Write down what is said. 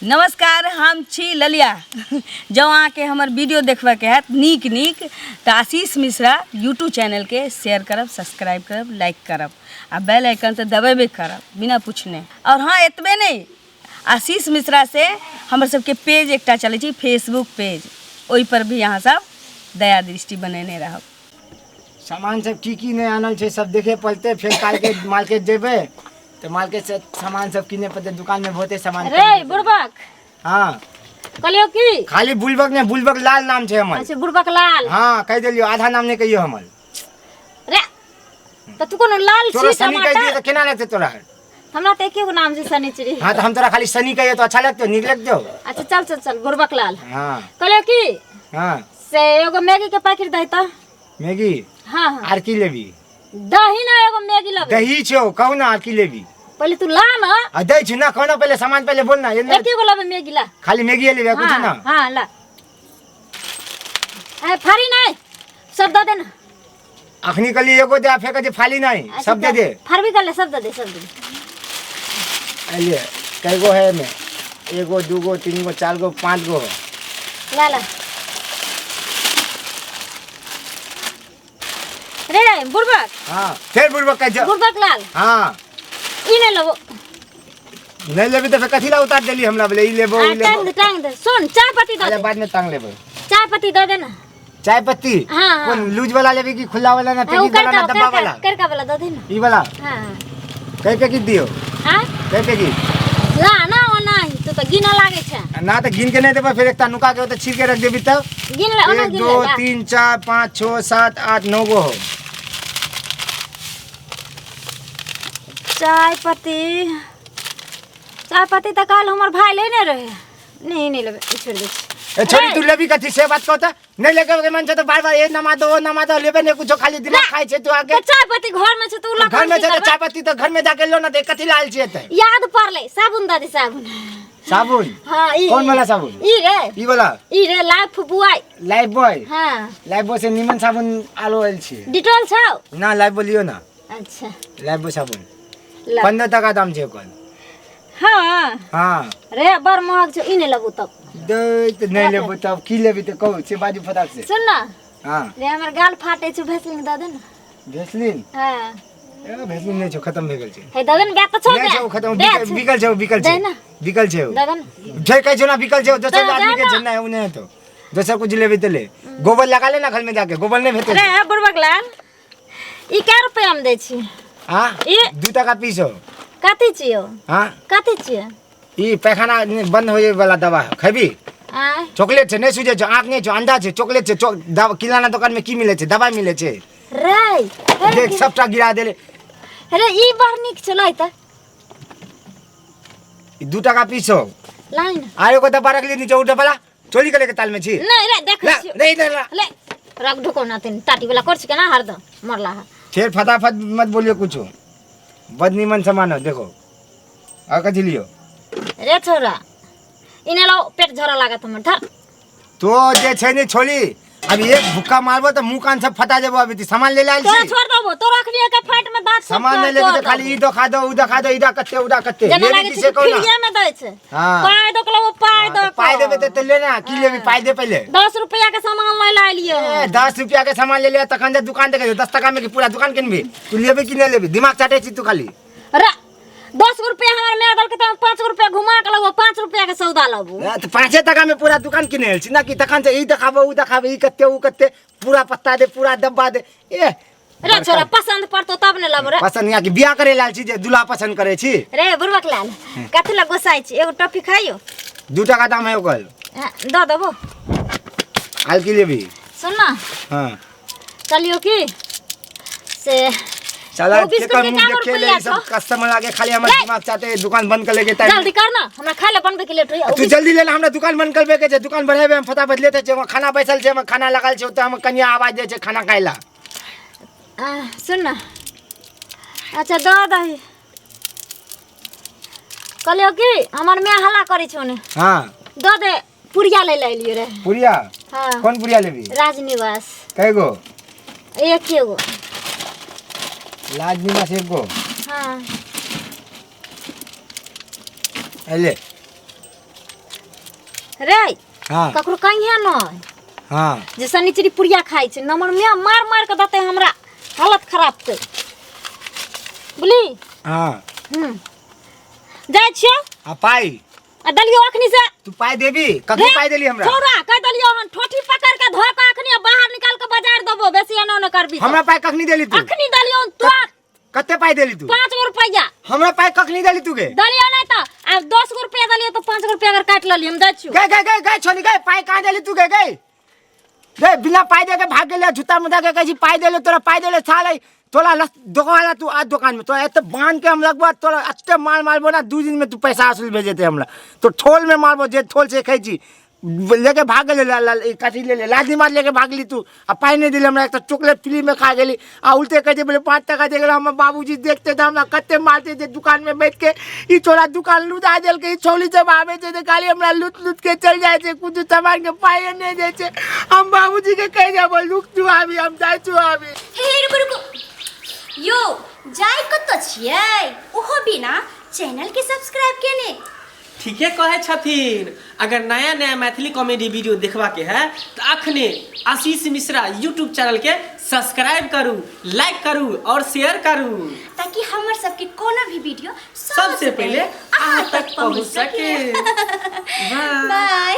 नमस्कार, हम छी ललिया। जँ अहाँके हमर वीडियो देखबऽके हैत नीक नीक तऽ आशीष मिश्रा यूट्यूब चैनलके शेयर करब, सब्सक्राइब करब, लाइक करब आ बेल आइकन तऽ दबेबे करब बिना पूछने। आओर हँ, एतबे नहि, आशीष मिश्रा से हमर सबके पेज एकटा चलै छै फेसबुक पेज, ओहिपर भी अहाँ सब दया दृष्टि बनेने रहब। सामान सब की की नहि आनल छै सब देखे पड़तै। फेर काल्हिके मार्केट जेबै तऽ मार्केट से सामान सब किने पड़तै, दुकान में बहुते सामान। रे बुड़बक। हाँ। कहलियौ की? खाली बुलबक नहि, बुलबक लाल नाम छै हमर। अच्छा, बुड़बक लाल। हाँ, कहि देलियौ, आधा नाम नहि कहियौ हमर। रे तऽ तू कोनो लाल तोरा छी? सनी कहि दियौ टमाटर तऽ केना लगतै तोरा? हमरा तऽ एके गो नाम छै, सनीचरी। हाँ, तऽ हम तोरा खाली सनी कहियौ तऽ अच्छा लगतौ, नीक लगतौ? अच्छा, चल चल चल, बुड़बक लाल। हाँ। कहलियौ की? हाँ। से एगो मैगी के पैकेट दही तऽ। मैगी? हाँ हाँ। आर की लेबी? दही ना, एगो मैगी लेबै। दही छौ, कहू ना आर की लेबी? पहिले तू ला ना। आ दै छी ना, कहू ना, पहिले सामान पहिले बोल ना। एके गो लेबै मैगी ला। खाली मैगी लेबी, कुछ हाँ, ना? हाँ, ला। ए फारी नहीं, सब दे दे ना। अखनी कहली एगो दे, फेर कहै छै फाली नहीं। अच्छा, सब दे दे। फारबी कर ले, सब दे दे, सब दे दे। ले, कई गो है एमे? एगो, दूगो, तीन गो, चार गो, पाँच गो है। ला ला रे बुड़बक। हाँ, फेर बुड़बक कहै छै। बुड़बक लाल। हाँ। ई नहीं लेबो। नहीं लेबी तऽ फेर कथी ला उतार देली हमरा? बोले ई लेबो, ई आ, लेबो। टांग दे, टांग दे। सुन, चाय पत्ती दे अच्छा दे। बाद में टांग लेबै। चाय पत्ती दे दे ना। चाय पत्ती? हाँ, हाँ। कोन, लूज वाला लेबी कि खुला वाला ना? हाँ, उ पैकेट वाला ना करका डब्बा करका वाला? करका वाला दे दे ना। ई वाला? हाँ हाँ। कै पैकेट दियो? हाँ। कै पैकेट? ला ना, ओना ही तू तऽ गिनऽ लागै छै। ना तऽ गिन के नहीं देबै, फेर एकटा नुका के ओतऽ छील के रख देबी तब। गिन ले, ओना एक, गिन दो, ले, ला। तीन, चार, पाँच, छः, सात, आठ, नौ गो हो। चाय पत्ती, चाय पत्ती तऽ काल्हि हमर भाय लेने रहे। नहीं, नहीं लेबै, ई छोड़ि दै छी। ए छोरी, रे। तू लेबी कथी से बात कहता? नहीं लेके के मन छै तऽ बार बार ए नमा दो, ओ नमा दो, लेबे नहीं कुछो, खाली दिमाग खाइ छै तू आके। तऽ चाय पत्ती घर में छै तऽ उ लऽ घर में की छै तऽ करबै? चाय पत्ती तऽ घर में जाके लो ना, तऽ कथी लायल छियै तऽ? याद पड़लै, साबुन दऽ दे, साबुन। साबुन? हाँ, ई। कौन वाला साबुन? ई रे। ई वाला? ई रे, लाइफ बुआई। Life boy? हाँ। लाइफ बॉय से निमन साबुन आलो आयल छै। डिटॉल छौ? ना, लाइफ बॉय लियो ना। अच्छा। लाइफ बॉय साबुन। ला। 15 टका दाम छै ओकर। हाँ। हाँ। रे बड़ महग छौ, ई नहि लेबू तब। दे तऽ नहि लेबू तब की लेबी तऽ कहू से बाजू फटाक से। सुन ना। हाँ। रे हमर गाल फाटे छौ, भेसलिन दऽ दे ना। भेसलिन? हाँ। ए भेसलिन नहि छौ, खत्म भए गेल छै। हे दऽ दे ना, बैग तऽ छौ। नहि छौ, खत्म। दे बिकल छौ। बिकल छौ, बिकल दे छै। ना। बिकल छै। दऽ दे ना। छै, कहै छौ ना बिकल छै, दोसर दे आदमी के ना। छै। नहि, ओ नहि हेतौ, दोसर कुछ लेबी तऽ ले। गोबर लगा ले ना घर में जाके, गोबर नहि भेटै। रे बुड़बक लाल, ई कै रुपया में दै छी? हाँ? ई 2 टका पीस हो। कथी छियौ? हाँ? कथी छियै? ई पैखाना बंद होए वाला दवा है, खेबी? आँय? चॉकलेट छै, नहि सुझै छौ, आँख नहि छौ, अंडा छै, चॉकलेट छै। दवा किराना दुकान में की मिलै छै? दवाई मिलै छै। रे रे, देख, सबटा गिरा देले। रे ई बड़ नीक छै, लै तऽ। ई 2 टका पीस हो। लाई ना। आर एगो डब्बा रखली नीचे, उ डब्बा ला, चोरी करे के ताल में छी। नहीं रे, देखै ला, छियौ। नहीं, इधर ला। ले रख, ढुको ना तीन टाटी वाला कर छिके ना हरदम मरला है। फिर फटाफट मत बोलियो कुछो, बद निमन सामान हो, देखो। आ कथी लियो? रे छोरा, इने लो, पेट झरा लागत हमर, धर। तो जे छै ने छोली, अभी एक भुक्का मारबो तऽ मुंह कान सब फटा जेबो। अभी तू सामान ले लायल तोरा छी? छोड़ देबो, तोरा अखनी के फाट में दांत सब सामान नहीं लेबी तोड़ तऽ खाली देबो। ई देखा दो, ऊ देखा दो, ई दा कते, ऊ दा कते। जेना लेबी लागे की छै से कि कहू ना। फ्रीए में दै छै। हाँ। पाय दो के लेबो, पाय हाँ, दो तऽ पाय देबे तऽ ले ना, की लेबी? पाय दे पहिले। 10 रुपया के सामान ले लालियो। ए, 10 रुपया के सामान ले लिया तखन जे दुकान देखे 10 टका में की पूरा दुकान किनबी? तू लेबी कि नहीं लेबी? दिमाग चाटे छी तू खाली। रे 10 रुपया हमर माय देलकै तऽ हम 5 रुपया घुमा के लेबो, 5 रुपया के सौदा लेबो। ए, तऽ 5 टका में पूरा दुकान किने आयल छी ना कि तखन से ई देखाबो, ऊ देखाबो, ई कते, ऊ कते, पूरा पत्ता दे, पूरा डब्बा दे। ए रे छोरा, पसंद पड़तो तब ने लेबो रे। पसंद यहाँ कि बियाह करे लायल छी जे दूल्हा पसंद करे छी? रे बुड़बक लाल, कथी लए गोसाइ छी? एगो टॉफी खाइयो। 2 टका दाम है ओकर। हाँ, दऽ देबो। आल की लेबी? सुन ना। हाँ। चलियो की से चला। ओ बिस्कुट केकर के मुंह का देखे ले? रुपैया ई सब छौ? कस्टमर आके खाली हमर ले। दिमाग चाहते हैं, दुकान बंद कर लेके टाइम। जल्दी कर ना, हमरा खाय ले बनबे के लेट होइया। तू जल्दी ले ला, हमरा दुकान बंद करबे के छै, दुकान बढ़ेबे हम फटाफट लेते छै, वहाँ खाना बैसल छै, हमर खाना लगल छै ओतऽ, हमर कनिया आवाज दै छै खाना खाय ला। सुन ना, अच्छा दऽ दही। कहलियौ कि हमर माय हल्ला करै छौ ने। हाँ। दऽ दे, पुड़िया लै लए एलियै रे। पुड़िया? हाँ। कोन पुड़िया लेबी? राजनिवास। कै गो? एके गो। राजनिवास एक गो? हाँ। ले। रे। हाँ। ककरो कहिए नहीं हाँ। जे शनिचरी पुड़िया खाइ छै, नमर में मार मार के देतै, हमरा हालत खराब कर बुझली। हाँ। जाइ छियौ। आ पाइ? आ देलियौ अखनी से। तू पाइ देबी? कखनी पाइ देली हमरा? छोड़ा, कह देलियौ हन, ठोठी पकड़ के धो के अखनी बाहर निकाल के बाजार देबो, बेसी एना ओना करबी तऽ। हमरा पाइ कखनी देली तू? अखनी देलियौ हन तोरा। कते पाइ देली तू? 5 गो रुपैआ। हमरा पाइ कखनी देली तू गे? देलियौ नहि तऽ आब 10 गो रुपैआ देलियौ तऽ 5 गो रुपैआ अगर काटि लेलियै, हम दै छियौ। गए गए गए गए छोनी गए, पाइ कहाँ देली तू गे? गए गए, बिना पाइ दे के भाग गेलै झूठा मुदा के। कहै छी पाइ देले तोरा, पाइ देले साले तोरा। लस दोकान वाला तू आ दुकान में, तोरा एते बांध के हम लगबो, तोरा एते मार मारबो ना, 2 दिन में तू पैसा वसूल भेजेते हमरा। तो ठोल में मारबो जे ठोल से खाइ छी। लेके भाग गेलै कथी ले ले, लादी मार लेके भागली तू आ पाइ नहि देली हमरा। एक तऽ चॉकलेट फ्री में खा गेली आ उल्टे कहै छै बोले 5 टका दे गेल। हमर बाबूजी देखते तऽ हमरा कते मारते जे दुकान में बैठ के ई छोरा दुकान लुटा देलकै। ई छौली सब आबै छै तऽ खाली हमरा लूट लूट के चलि जाइ छै, कुछ सामान के पाइए नहि दै छै। हम बाबूजी के कहि देबै। रुक तू आबी, हम जाइ छौ अभी। हे रुकू रुकू यो, जाय कतऽ छियै ओहो बिना चैनल के सब्सक्राइब केने? ठीके कहै छथिन। अगर नया नया मैथिली कॉमेडी वीडियो देखबाके है तऽ अखने आशीष मिश्रा यूट्यूब चैनल के सब्सक्राइब करू, लाइक करू और शेयर करू, ताकि हमर सबके कोनो भी वीडियो सबसे पहले अहाँ तक पहुँच सके। बाय। बाय।